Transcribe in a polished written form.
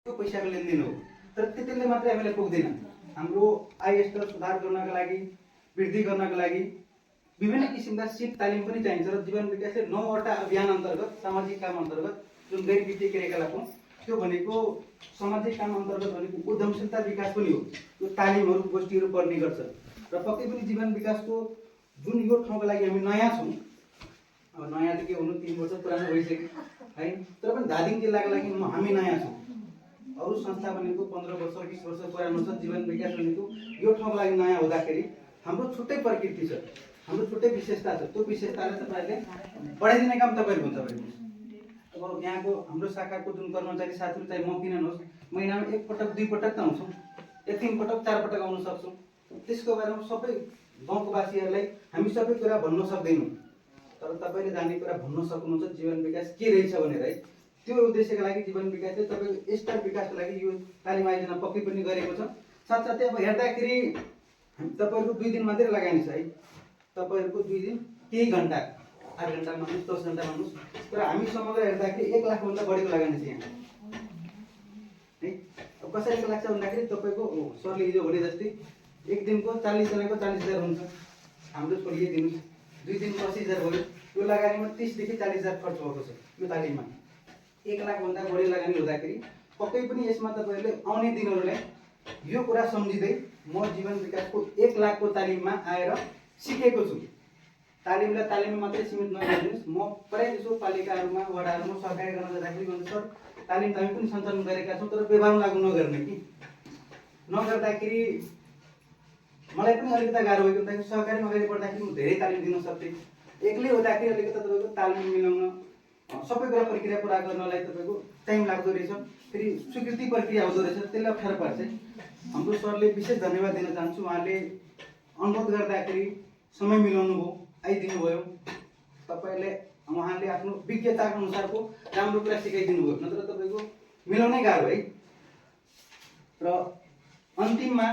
पैसाको लेनदेन हो। तर त्यसले मात्रै हामीलाई पुग्दैन। हाम्रो आय स्तर सुधार गर्नका लागि, वृद्धि गर्नका लागि विभिन्न किसिमका सिप तालिम पनि चाहिन्छ र जीवन विकासले 9वटा अभियान अन्तर्गत सामाजिक काम अन्तर्गत जुन गैर वित्तीय क्रियाकलाप हो त्यो भनेको सामाजिक काम अन्तर्गत भनेको उद्यमशीलता विकास पनि हो। यो तालिमहरू गोष्ठीहरू पर्ने गर्छ र पक्कै पनि जीवन विकासको जुन यो ठाउँको लागि हामी नयाँ छौँ। अब नयाँ त के हुनु, 3 वर्ष पुरानो भइसक्यो है, तर पनि धादिङ जिल्लाको लागि हामी नयाँ छौँ। अरू संस्था भनेको 15 वर्ष 20 वर्ष पुरानो छ। जीवन विकास भनेको यो ठाउँको लागि नयाँ हुँदाखेरि हाम्रो छुट्टै प्रकृति छ, हाम्रो छुट्टै विशेषता छ। त्यो विशेषतालाई तपाईँहरूले बढाइदिने काम तपाईँहरूको हुन्छ भने अब यहाँको हाम्रो शाखाको जुन कर्मचारी साथीहरू चाहिँ म किन नहोस्, महिनामा 1 पटक 2 पटक त आउँछौँ, या 3 पटक 4 पटक आउन सक्छौँ। त्यसको बारेमा सबै गाउँको वासीहरूलाई हामी सबै कुरा भन्न सक्दैनौँ, तर तपाईँले जाने कुरा भन्न सक्नुहुन्छ जीवन विकास के रहेछ भनेर है। त्यो उद्देश्यका लागि जीवन विकासले तपाईँको स्तर विकासको लागि यो तालिम आयोजना पक्कै पनि गरेको छ। साथसाथै अब हेर्दाखेरि तपाईँहरूको 2 दिन मात्रै लगानी छ है। तपाईँहरूको 2 दिन केही घन्टा, 8 घन्टा मान्नुहोस् 10 घन्टा मान्नुहोस्, तर हामी समग्र हेर्दाखेरि 1 लाखभन्दा बढीको लगानी छ यहाँ है। अब कसरी लाग्छ भन्दाखेरि तपाईँको सरले हिजो भने जस्तै 1 दिनको 40 जनाको 40,000 हुन्छ। हाम्रो छोडिए दिनु 2 दिनको 80,000 भयो। यो लगानीमा 30 देखि 40,000 खर्च भएको छ यो तालिममा। 1 लाखभन्दा बढी लगानी हुँदाखेरि पक्कै पनि यसमा तपाईँहरूले आउने दिनहरूलाई यो कुरा सम्झिँदै म जीवन विकासको 1 लाखको तालिममा आएर सिकेको छु। तालिमलाई तालिममा मात्रै सीमित नगरिदिनुहोस्। म प्रायः जसो पालिकाहरूमा वडाहरूमा सहकारी गर्न जाँदाखेरि भन्छ सर तालिम त हामी पनि सञ्चालन गरेका छौँ, तर व्यवहारमा लागु नगर्ने कि नगर्दाखेरि मलाई पनि अलिकति गाह्रो भयो। किनकि सहकारीमा अगाडि बढ्दाखेरि म धेरै तालिम दिन सक्थेँ। एक्लै हुँदाखेरि अलिकति तपाईँको तालमेल मिलाउन, सबै कुरा प्रक्रिया पुरा गर्नलाई तपाईँको टाइम लाग्दो रहेछ। फेरि स्वीकृति प्रक्रिया हुँदो रहेछ, त्यसले अप्ठ्यारो पार्छ। हाम्रो सरले विशेष धन्यवाद दिन चाहन्छु। उहाँले अनुरोध गर्दाखेरि समय मिलाउनु भयो, आइदिनु भयो। तपाईँले उहाँले आफ्नो विज्ञताको अनुसारको राम्रो कुरा सिकाइदिनु भयो, नत्र तपाईँको मिलाउनै गाह्रो है। र अन्तिममा